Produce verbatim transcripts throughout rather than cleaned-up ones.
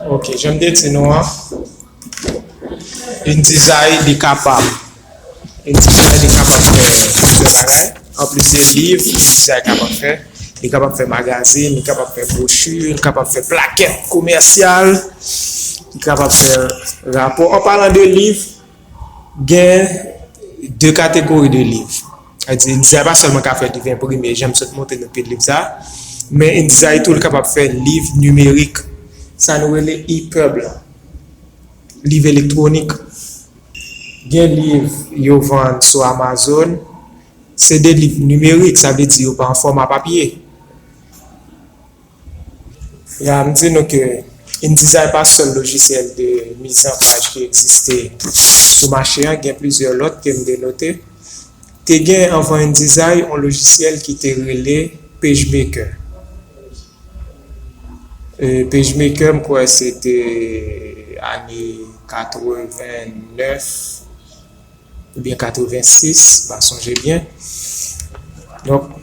Ok, jan m te di nou an, InDesign li kapab. InDesign li kapab fè plizyè bagay. Anplis de liv, InDesign kapab fè. Li kapab fè magazin, li kapab fè bwochi, li kapab fè plakèt komèsyal, li kapab fè rapò. An palan de liv, gen de kategori de liv. Sa vle di, InDesign pa sèlman ka fè liv enprime, jan m sot montre nou pil liv sa, men InDesign tou, li kapab fè liv nimerik. Sa nou rele EPUB la. Liv elektwonik. Gen liv yo vann sou Amazon. Se de liv nimerik, sa vle di yo pa an fòma papye. Ya, m di nou ke InDesign pa sèl lojisyèl de mizanpaj ki egziste sou mache a, gen plizyè lòt ke m te note. Te gen anvan InDesign yon lojisyèl ki te rele PageMaker. E, PageMaker, m kwè se te ane katrevennnèf oubyen katrevensis, m pa sonje byen. Donk,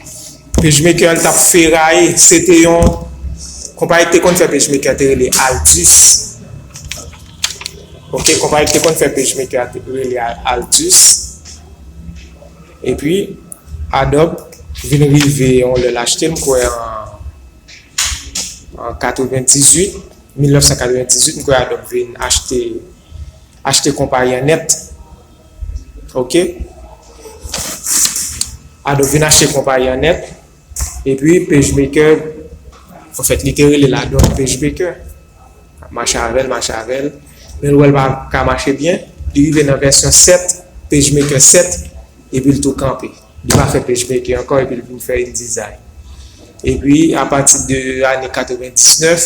PageMaker, l t ap feraye, se te yon konpayi ki te konn fè PageMaker, te rele Aldus. Ok, konpayi ki te konn fè PageMaker te rele Al-, Aldus. Epi, Adobe vin rive yon lè l achte l, m kwè an, an katrevendizuit, mil nèf san katrevendizuit, m kwè Adobe vin achte, achte konpayi an nèt. Ok? Adobe vin achte konpayi an nèt. Epi PageMaker, anfèt, li te rele l Adobe PageMaker. Mache avè l, mache avè l. Men l wè l pa ka mache byen. Li rive nan vèsyon sèt, PageMaker sèt, epi l tou kanpe. Li pa fè PageMaker ankò, epi l vin fè InDesign. Epi, apati de ane katrevendiznèf,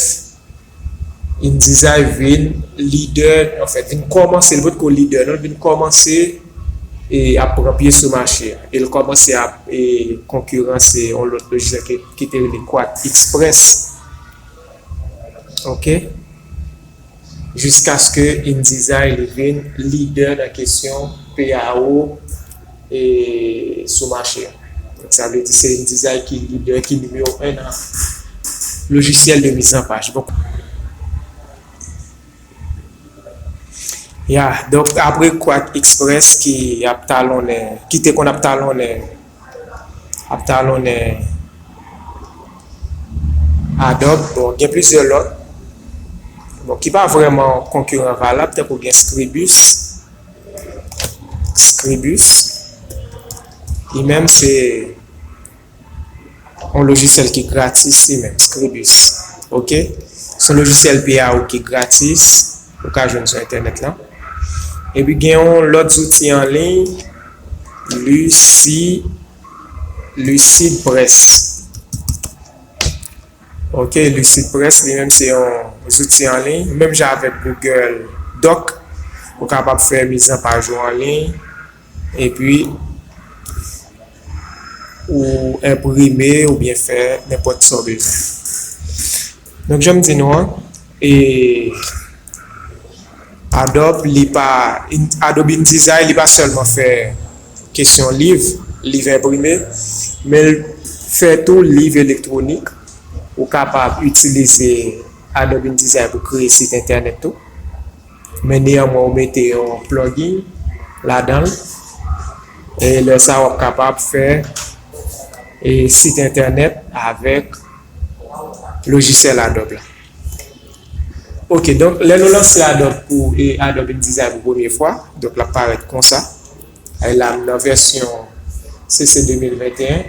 InDesign vin lidè, anfèt, vin kòmanse, li potko lidè, non, li vin kòmanse e ap pran pye sou mache a. E l kòmanse ap, e, konkiranse yon lòt lojisyèl ki, ki te rele Quark Express. Ok? Jiskaske InDesign li vin lidè nan kesyon P A O e sou mache a. Donk, sa vle di se InDesign ki lidè, ki nimewo en nan lojisyèl de mizanpaj. Bon. Ya, donk, apre Quark Express ki ap talonnen, ki te konn ap talonnen, ap talonnen Adobe, bon, gen plizyè lòt, bon, ki pa vrèman konkiran valab, tankou gen Scribus. Scribus, li menm se yon lojisyèl ki gratis, li menm, Scribus. Ok? Se yon lojisyèl P A O ki gratis, ou ka jwenn sou entènèt lan. Epi gen yon lòt zouti an liy, Luci-, Lucid Press. Ok, Lucid Press, li menm se yon zouti an liy, menm jan avèk Google Doc, ou kapab fè mizanpaj ou an liy, epi ou enprime oubyen fè nenpòt sa w bezwen. Donk, jan m di nou an, e Adobe, li pa, In-, Adobe InDesign, li pa sèlman fè kesyon liv, liv enprime, men l fè tou liv elektwonik. Ou kapab itilize Adobe InDesign pou kreye sit entènèt tou. Men neyanmwen, ou mete yon plugin ladan l. E lè sa a, w ap kapab fè, e, sit entènèt avèk lojisyèl Adobe la. Ok, donk, lè nou lanse Adobe pou, e, Adobe InDesign pou premye fwa, donk, l ap parèt konsa. E la, m nan vèsyon C C de mil venteyen.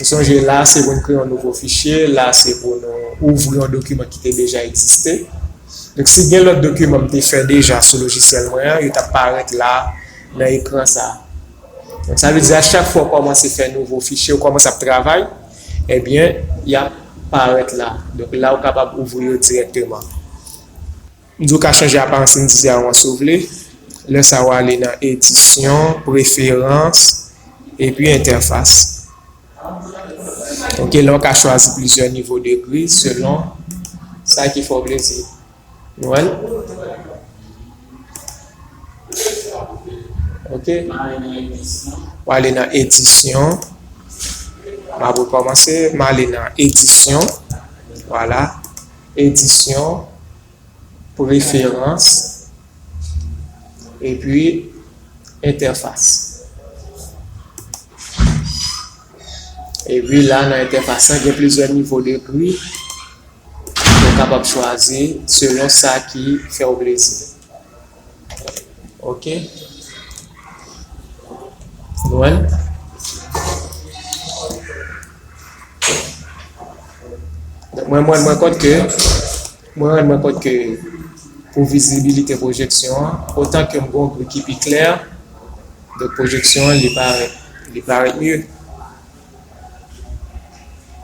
Nou sonje la, se pou n kreye yon nouvo fichye, la, se pou nou ouvri yon dokiman ki te deja egziste. Donk, si gen lòt dokiman m te fè deja sou lojisyèl mwen an, yo t ap parèt la, nan ekran sa a. Donk, sa vle di, a chak fwa w kòmanse fè nouvo fichye, w kòmanse ap travay, ebyen, y ap parèt la. Donk, la, ou kapab ouvri yo dirèkteman. M di w ka chanje aparans InDesign an si w vle. Lè sa a, w ale nan edisyon, preferans, epi entèfas. Ok, la, w ka chwazi plizyè nivo de gri selon sa ki fè w plezi. Nou wè l? Ok. W ale nan edisyon. M ap rekòmanse, m ale nan edisyon. Vwala. Edisyon, preferans, epi entèfas. Epi la, nan entèfas la, gen plizyè nivo de gri. Ou kapab chwazi selon sa ki fè w plezi. Ok. Nou wè l? Donk, mwen, mwen, mwen kont ke, mwen rann mwen kont ke pou vizibilite pwojeksyon an, otan ke m gen yon gri ki pi klè, donk pwojeksyon an, li parèt, li parèt mye.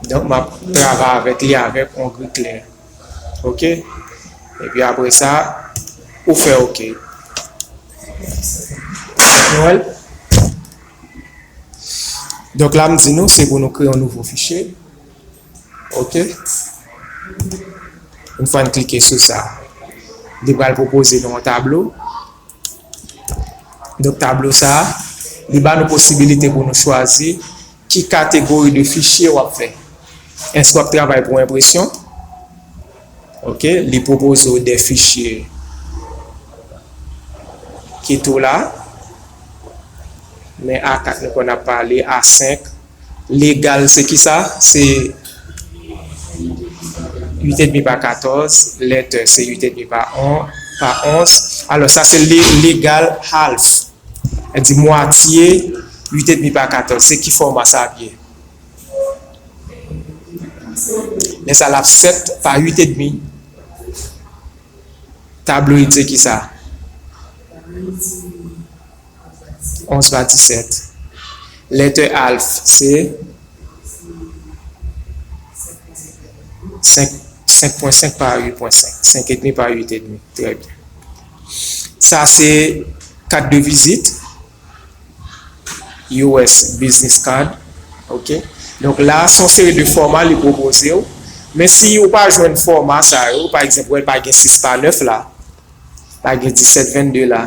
Donk, m ap travay avèk li avèk yon gri klè. Ok? Epi apre sa, ou fè ok. Nou wè l? Donk, la, m di nou, se pou nou kreye yon nouvo fichye. Ok? Yon fwa n klike sou sa, li pral pwopoze nou yon tablo. Donk, tablo sa a, li ba nou posibilite pou nou chwazi ki kategori de fichye w ap fè. Èske w ap travay pou enpresyon? Ok, li pwopoze w de fichye ki tou la. Men A kat nou konn ap pale, A senk, legal, se ki sa? Se uit edmi pa katòz, letter, se uit edmi pa on, pa onz. Alò, sa se le-, legal half. Li di mwatye uit edmi pa katòz. Se ki fòma sa ap ye? Lè sa l ap sèt pa uit edmi. Tabloid se ki sa? Onz pa disèt. Letter half, se senk, senk pwen senk pa uit pwen senk. Senk edmi pa uit edmi. Trè byen. Sa se kat de vizit. U S business card. Ok. Donk la, se yon seri de fòma li pwopoze w. Men si ou pa jwenn fòma sa yo, pa egzanp, wè pa gen sis pa nèf la, pa gen disèt vennde la,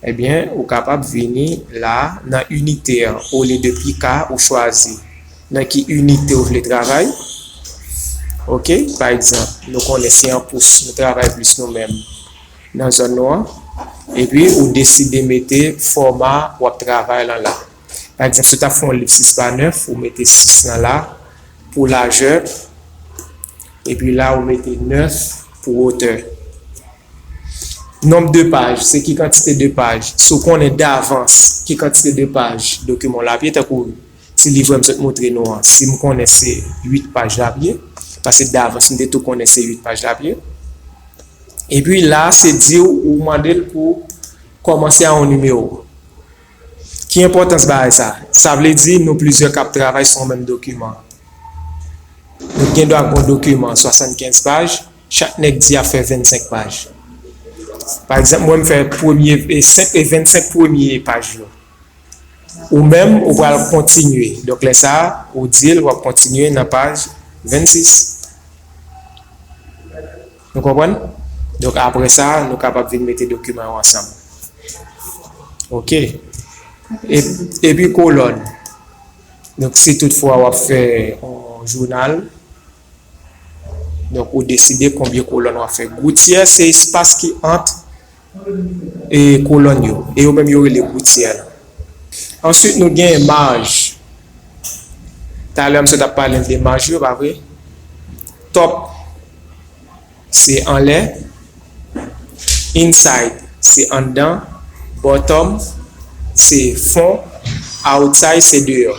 ebyen, ou kapab vini la nan initè, olye de pika, ou chwazi nan ki inite ou vle travay. Ok, pa egzanp, nou konnen se an pous, nou travay plis nou menm nan zòn nou an. Epi, ou deside mete fòma w ap travay lan la. Pa egzanp, si w t ap fè yon liv sis pa nèf, ou mete sis lan la pou lajè. Epi la, ou mete nèf pou wotè. Nonb de paj, se ki kantite de paj. Si w konnen davans ki kantite de paj dokiman w la ap ye, tankou ti liv m sot montre nou an, si m konnen se uit paj l ap ye, paske davans m te tou konnen se uit paj l ap ye. Epi la, se di w, ou mande l pou kòmanse a yon nimewo. Ki enpòtans bagay sa? Sa vle di nou plizyè k ap travay sou yon menm dokiman. Nou gen dwa gen yon dokiman swasannkenz paj, chak nèg di y ap fè vennsenk paj. Pa egzanp, mwen, m fè premye, e, senk, e, vennsenk premye paj yo. Ou menm, ou pral kontinye. Donk, lè sa a, ou di l, w ap kontinye nan paj vennsis. Nou konprann? Donk, apre sa, nou kapab vin mete dokiman yo ansanm. Ok. E, epi kolòn. Donk, si toutfwa w ap fè yon jounal, donk, ou deside konbyen kolòn w ap fè. Goutyè, se espas ki ant e kolòn yo. E yo menm yo rele goutyè. Answit, nou gen maj. Talè, m sot ap pale de maj yo, pa vre? Top, se anlè. Inside, se anndan. Bottom, se fon. Outside, se deyò.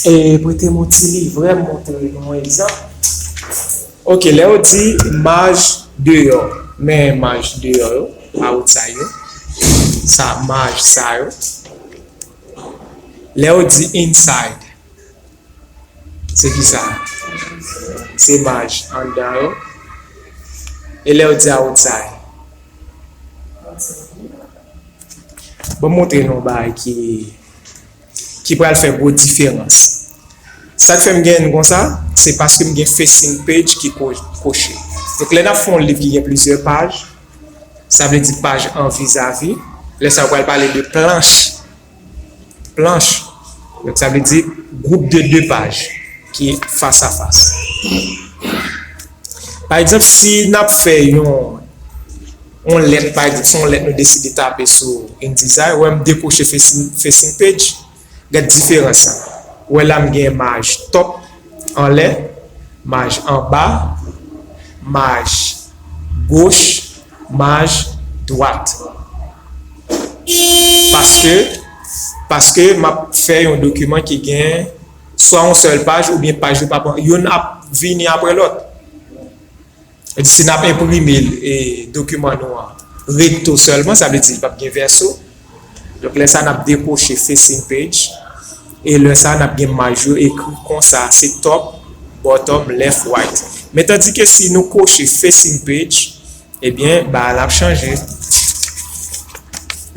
E prete m yon ti livrè, m montre nou yon egzanp. Ok, lè yo di maj deyò, men maj deyò yo, outside yo, sa, maj sa yo. Lè yo di inside, se ki sa? Se maj anndan yo. E lè yo di outside? Ban m montre nou yon bagay ki ki pral fè gwo diferans. Sa k fè m genyen l konsa, se paske m gen facing page ki ko-, koche. Donk, lè n ap fè yon liv ki gen plizyè paj, sa vle di paj an vizavi, lè sa a, ou pral pale de planch. Planch. Donk, sa vle di gwoup de de paj ki fas a fas. Pa egzanp, si n ap fè yon, yon lèt, pa egzanp, se yon lèt nou deside tape sou InDesign, ou wè m dekoche facing, facing page, gad diferans la. Ou wè la m gen maj top anlè, maj anba, maj goch, maj dwat. Paske, paske m ap fè yon dokiman ki gen swa yon sèl paj oubyen paj yo pa pran, youn ap vini apre lòt. Sa vle di, si n ap enprime, e, dokiman nou an rekto sèlman, sa vle di li p ap gen vèso. Donk, lè sa a, n ap dekoche facing page. E lè sa a, n ap gen maj yo ekri konsa, se top, bottom, left, right. Men tandike si nou koche facing page, ebyen, bagay la ap chanje.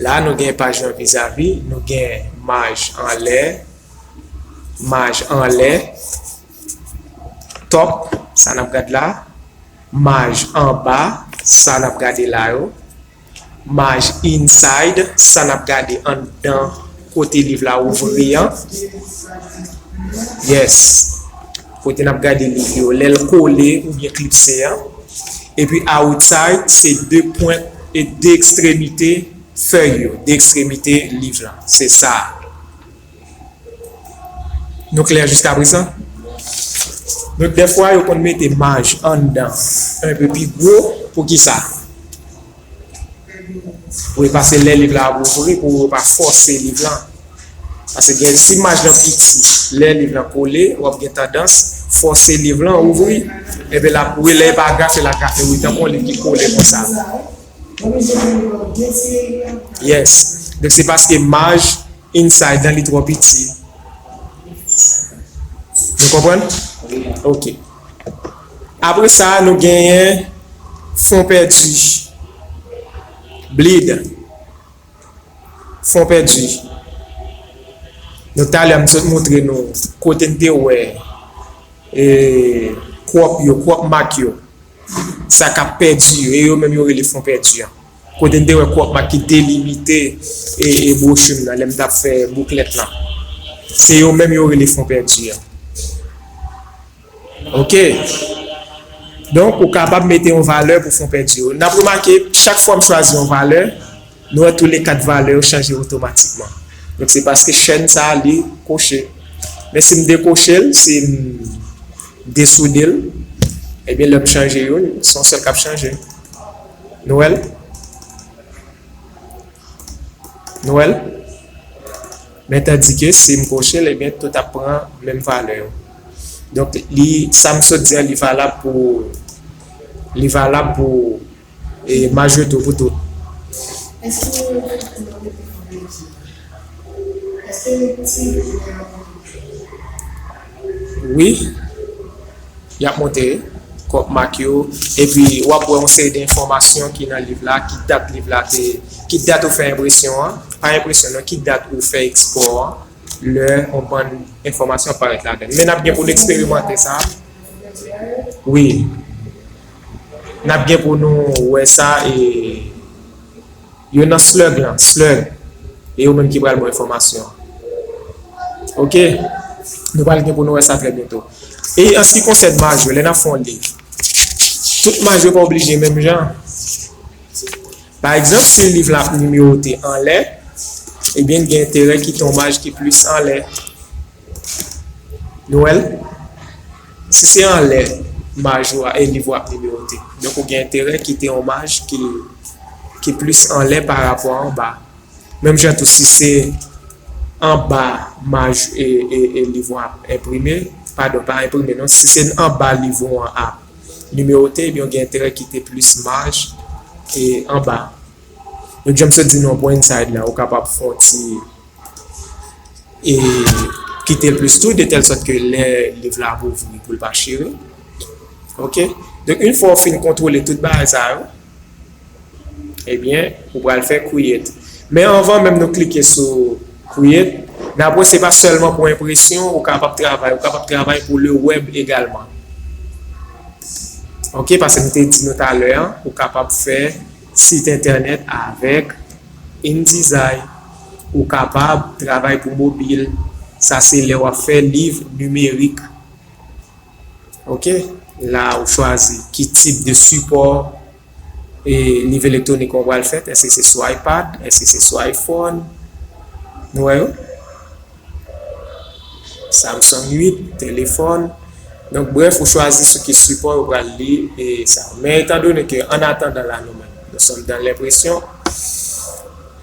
La, nou gen paj lan vizavi, nou gen maj anlè, maj anlè, top, sa n ap gad la, maj anba, sa n ap gade la yo, maj inside, sa n ap gade anndan kote liv la ouvri an. Yes. Kote n ap gade liv yo, lè l kole oubyen klipse an. Epi outside, se de pwent e de ekstremite fèy yo, de ekstremite liv la. Se sa. Nou klè jiskaprezan? Donk, dèfwa, yo konn mete maj anndan enpe pi gwo. Poukisa? Wi, paske lè liv la ap ouvri, pou yo pa fòse liv lan. Paske gen, si maj lan piti, lè liv lan kole, w ap gen tandans fòse liv lan ouvri. Epi l ap, wi, lè e pa grafe, l ap grafe, wi, tankou yon liv ki kole konsa. Yes. Donk, se paske maj inside lan li twò piti. Nou konprann? Ok. Apre sa, nou genyen fon pèdi. Bleed. Fon pèdi. Nou, talè, m sot montre nou kote n te wè, e, crop yo, crop mark yo. Sa k ap pèdi yo, e yo menm yo rele fon pèdi an. Kote n te wè crop mark ki delimite, e, e bwochi m nan, lè m t ap fè bouklèt lan. Se yo menm yo rele fon pèdi an. Ok. Donk, ou kapab mete yon valè pou fon pèdi yo. N ap remake, chak fwa m chwazi yon valè, nou wè tou le kat valè yo chanje otomatikman. Donk, se paske chèn sa a, li koche. Men si m dekoche l, si m desoude l, ebyen, lè m chanje youn, se yon sèl k ap chanje. Nou wè l? Nou wè l? Men tandike si m koche l, ebyen, tout ap pran menm valè yo. Donk, li, sa m sot di a, li valab pou, li valab pou, e, maj yo tou, pou tout. Wi. Y ap monte crop mark yo, epi w ap wè yon seri de enfòmasyon ki nan liv la, ki dat liv la te, ki dat ou fè enpresyon an, pa enpresyon non, ki dat ou fè ekspò an, lè yon bann enfòmasyon ap parèt ladan l. Men n ap gen pou n eksperimante sa. Wi. N ap gen pou nou wè sa, e yo nan slug lan, slug. E yo menm ki pral ba w enfòmasyon an. Ok? Nou pral gen pou nou wè sa trè byento. E an se ki konsène maj yo, lè n ap fè yon liv, tout maj yo pa oblije menm jan. Pa egzanp, si liv la ap nimewote anlè, ebyen, n gen enterè kite yon maj ki plis anlè. Nou wè l? Si se anlè maj ou a, e liv ou ap nimewote. Donk, ou gen enterè kite yon maj ki, ki plis anlè parapò anba. Menm jan tou, si se anba maj e, e, e liv ou ap enprime, padon, pa enprime non, si se anba liv ou an ap nimewote, ebyen, ou gen enterè kite plis maj e anba. Donk, jan m sot di nou pou inside la, ou kapab fè yon ti e kite l plis tou, de tèl sòt ke lè liv la ap ouvri pou l pa chire. Ok? Donk, yon fwa w fin kontwole tout bagay sa yo, ebyen, ou pral fè create. Men anvan menm nou klike sou create, n ap wè se pa sèlman pou enpresyon, ou kapab travay, ou kapab travay pou le web egalman. Ok, paske m te di nou talè an, ou kapab fè sit entènèt avèk InDesign. Ou kapab travay pou mobil. Sa se lè w ap fè liv nimerik. Ok? La, ou chwazi ki tip de sipò e liv elektwonik ou pral fèt. Èske se sou iPad? Èske se sou iPhone? Nou wè yo? Samsung uit, telefòn. Donk, brèf, ou chwazi sou ki sipò ou pral li e sa. Men, etandone ke, an atandan la, nou menm, nous sommes dans l'impression,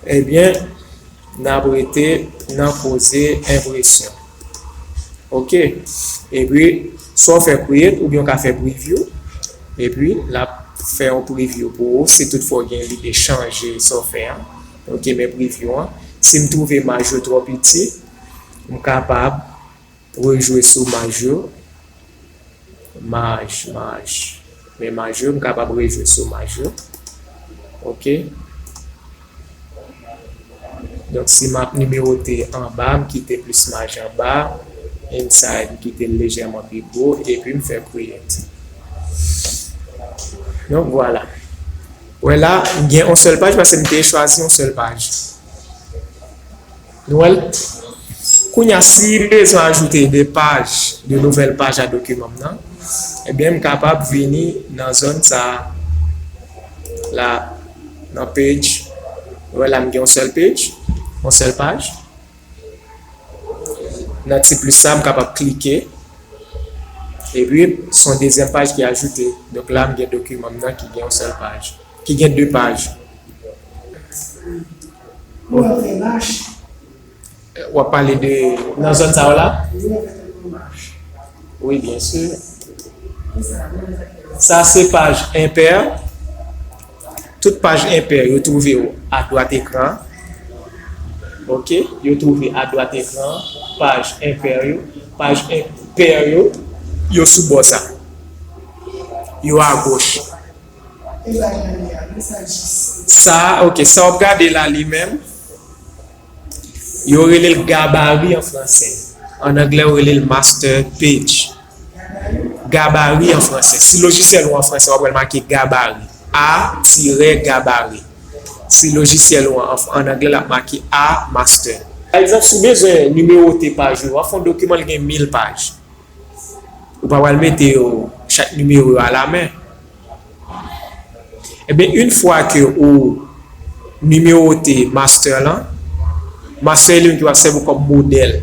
ebyen, n ap rete nan koze enpresyon. Ok. Epi, swa w fè create oubyen w ka fè preview. Epi, l ap fè yon preview pou ou si toutfwa w gen lide chanje sa w fè a. Ok, men preview an. Si m twouve maj yo twò piti, m kapab rejwe sou maj yo. Maj, maj. Men maj yo, m kapab rejwe sou maj yo. Ok. Donk, si m ap nimewote anba, m kite plis maj anba, inside, m kite l lejèman pi gwo, epi m fè create. Donk, vwala. Wè la, m gen yon sèl paj paske m te chwazi yon sèl paj. Nou wè l? Kounye a, si m bezwen ajoute de paj, de nouvèl paj a dokiman m nan, ebyen, m kapab vini nan zòn sa a, la, nan page. Nou wè la, m gen yon sèl page, yon sèl paj. Nan ti plis sa, m kapab klike. Epi, se yon dezyèm paj ki ajoute. Donk la, m gen dokiman m nan ki gen yon sèl paj. Ki gen de paj. Ou ap fè mach? W ap pale de nan zòn sa yo la? Wi, byen si. Sa se paj enpè. Tout paj enpè yo twouve yo adwat ekran. Ok? Yo twouve adwat ekran. Paj enpè yo. Paj enpè yo, yo sou bò sa. Yo agoch. Sa, ok, sa w ap gade la li menm, yo rele l gabari an fransè. An anglè, yo rele l master page. Gabari an fransè. Si lojisyèl ou an fransè, w ap wè l make gabari. A tirè gabari. Si lojisyèl ou an, an anglè, l ap make A master. Pa egzanp, si w bezwen nimewote paj ou, w ap fè yon dokiman, l gen mil paj. Ou pa pral mete yo, chak nimewo yo alamen. Ebyen, yon fwa ke ou nimewote master lan, master li menm ki pral sèvi w kòm modèl.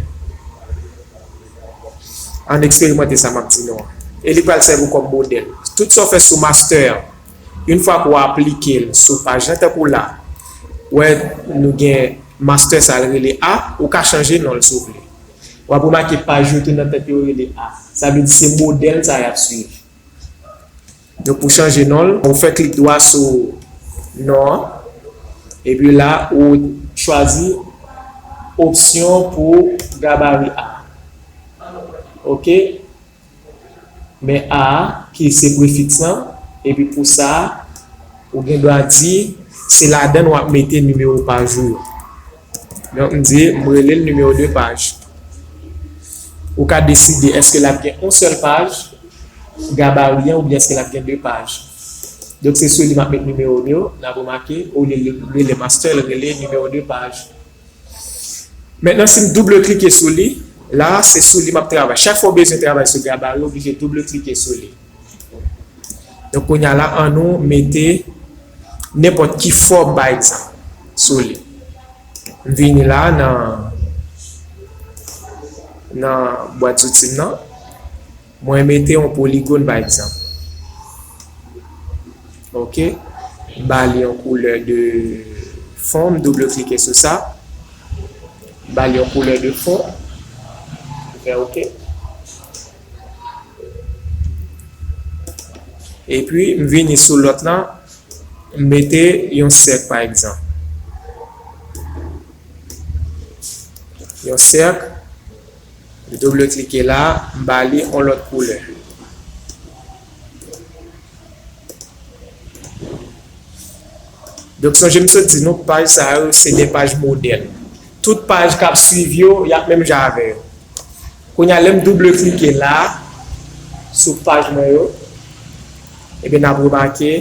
Ann eksperimante sa m ap di nou an. E li pral sèvi w kòm modèl. Tout sa w fè sou master an, yon fwa ke w aplike l sou paj lan, tankou la, wè nou gen master sa l rele A, ou ka chanje non l si w vle. W ap remake paj yo tou nan tèt yo rele A. Sa vle di se modèl sa y ap swiv. Donk, pou chanje non l, ou fè klik dwa sou non an, epi la, ou chwazi opsyon pou gabari A. Ok? Men A a, ki se prefiks lan, epi pou sa a, ou gen dwa di, se ladan l w ap mete nimewo paj ou yo. Donk, m di, m rele l nimewo de paj. Ou ka deside èske l ap gen yon sèl paj, gabari an, oubyen èske l ap gen de paj. Donk, se sou li m ap met nimewo m yo, n ap remake, olye l rele master, l rele nimewo de paj. Mentnan, si m double klike sou li, la, se sou li m ap travay. Chak fwa w bezwen travay sou gabari, w oblije double klike sou li. Donk, kounye a la, ann nou mete nenpòt ki fòm, pa egzanp, sou li. M vini la nan, nan bwat zouti m nan. Mwen mete yon poligòn, pa egzanp. Ok. M ba li yon koulè de fon, m double klike sou sa. M ba li yon koulè de fon. M fè ok. Epi, m vini sou lòt lan, m mete yon sèk, pa egzanp. Yon sèk, m double klike la, m ba li yon lòt koulè. Donk, sonje m sot di nou, paj sa yo, se de paj modèl. Tout paj k ap swiv yo, y ap menm jan avè yo. Kounye a, lè m double klike la, sou paj mwen yo, ebyen, n ap remake,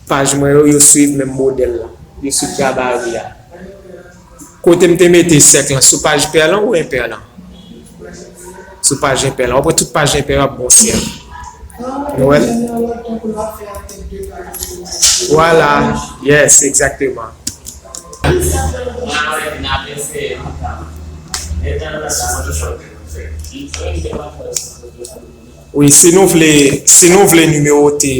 paj mwen yo, yo swiv menm modèl la. Yo swiv gabari a. Kote m te mete sèk lan, sou paj pè lan ou enpè lan? Sou paj enpè la. W ap wè tout paj enpè yo ap bon sèl. Nou wè l? Vwala. Yes, egzakteman. Wi, si nou vle, si nou vle nimewote,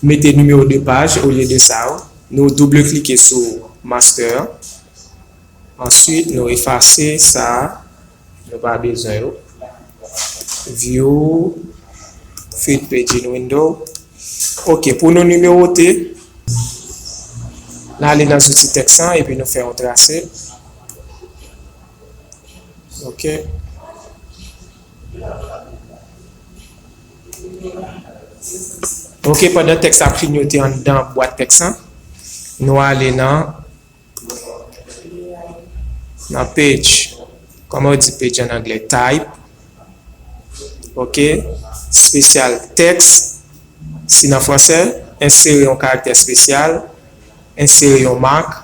mete nimewo de paj olye de sa yo, nou double klike sou master. Answit, nou efase sa a, nou pa bezwen yo. View, fit page in window. Ok, pou nou nimewote, n ale nan zouti tèks lan epi nou fè yon trase. Ok. Ok, pandan tèks la ap klinyote anndan bwat tèks lan, nou ale nan nan page, kòman yo di page an anglè? Type, ok, special text, si nan fransè, ensere yon karaktè espesyal, ensere yon mak,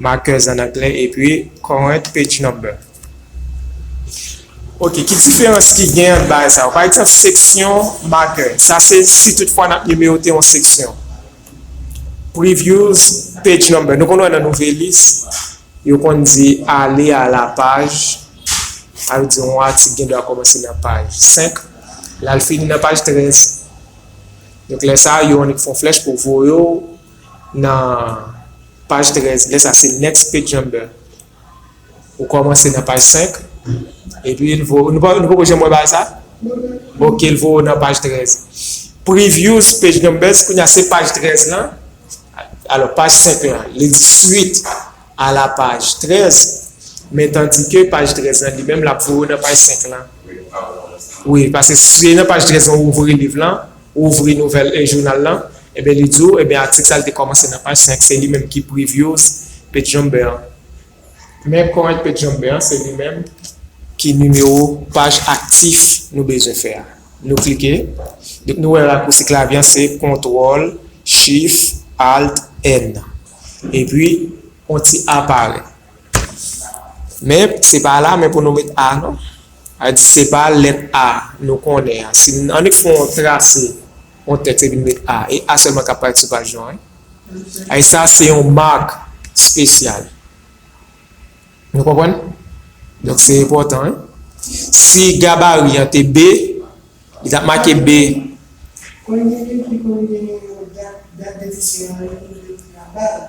markers an anglè, epi current page number. Ok, ki diferans ki gen ant bagay sa yo? Pa egzanp, seksyon marker. Sa se si toutfwa n ap nimewote yon seksyon. Previous page number. Nou konn wè nan Nouvelliste, yo konn di aller à la page, sa vle di yon atik gen dwa kòmanse nan paj senk, l al fini nan paj trèz. Donk, lè sa a, yo annik fè yon flèch pou voye w nan paj trèz. Lè sa a, se next page number. Ou kòmanse nan paj senk, epi l voye, nou pa, nou poko janm wè bagay sa? Ok, l voye w nan paj trèz. Previous page numbers, kounye a se paj trèz lan. Alò, paj senk lan, li di suite à la page treize, men tandike paj trèz lan, li menm, l ap voye w nan paj senk lan. Wi, paske si se nan paj trèz lan ou ouvri liv lan, ou ouvri nouvèl, e, jounal lan, ebyen, li di w, ebyen, atik sa, li te kòmanse nan paj senk, se li menm ki previous page number an. Men current page number an, se li menm ki nimewo paj aktif nou bezwen fè a. Nou klike. Donk, nou wè rakousi klavye an se kontwòl, Shift, Alt, N. Epi, yon ti A parèt. Men, se pa la, men pou nou met A, non. A di, se pa lèt A nou konnen an. Si n annik fè yon trase, yon tèks, epi n met A. E A sèlman k ap parèt sou paj lan, wi. Ay, sa, se yon mak espesyal. Nou konprann? Donk, se enpòtan, wi. Si gabari an te B, li t ap make B. Konn gen moun ki konn gen dat, dat de nesans yo, yo konn mete anba l.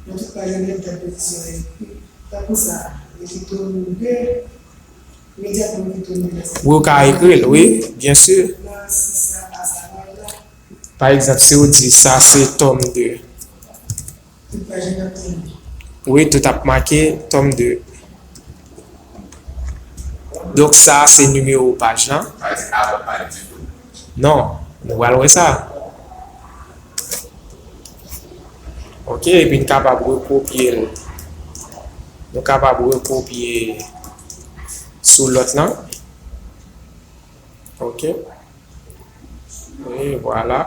Nan tout paj yo, gen dat de nesans yo ekri. Tankou sa, mete tòm de, imedyatman mete tòm de nan sa. Wi, ou ka ekri l, wi, byen si. Nan sans sa, a sa paj la. Pa egzanp, si w di sa se tòm de. Tout paj yo t ap tonbe. Wi, tout ap make tòm de. Donk, sa a se nimewo paj lan. Sa vle di a p ap pale ditou. Non, nou pral wè sa. Ok, epi n kapab rekopye l. Nou kapab rekopye sou lòt lan. Ok. E vwala.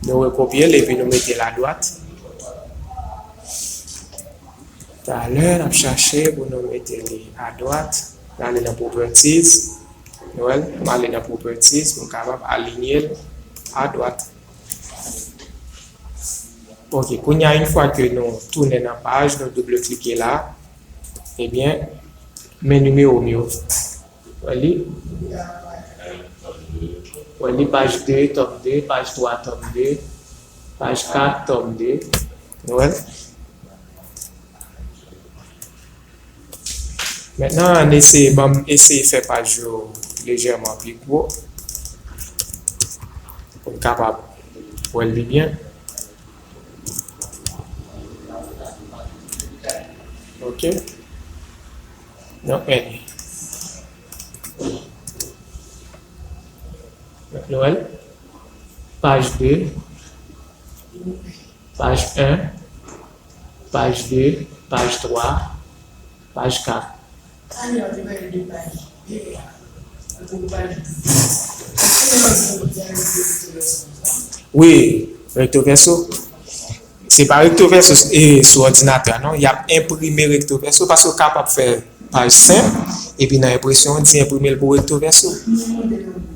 Nou rekopye l epi nou mete l adwat. Talè, n ap chache pou nou mete li adwat. N ale nan properties. Nou wè l? M ale nan properties pou m kapab alinye l adwat. Ok, kounye a, yon fwa ke nou tounen nan paj, nou double klike la, ebyen, men nimewo m yo. Wè li? Wè li, paj de, tòm de, paj twa, tòm de, paj kat, tòm de. Nou wè l? Mentnan, ann eseye, ban m eseye fè paj yo lejèman pi gwo pou n kapab wè l pi byen. Ok. Donk, men li. Donk, nou wè l. Paj de. Paj en, paj de, paj twa, paj kat. Wi, recto verso. Se pa recto verso e sou òdinatè a non, y ap enprime recto verso paske w kapab fè paj senp epi nan enpresyon w di enprime l pou recto verso.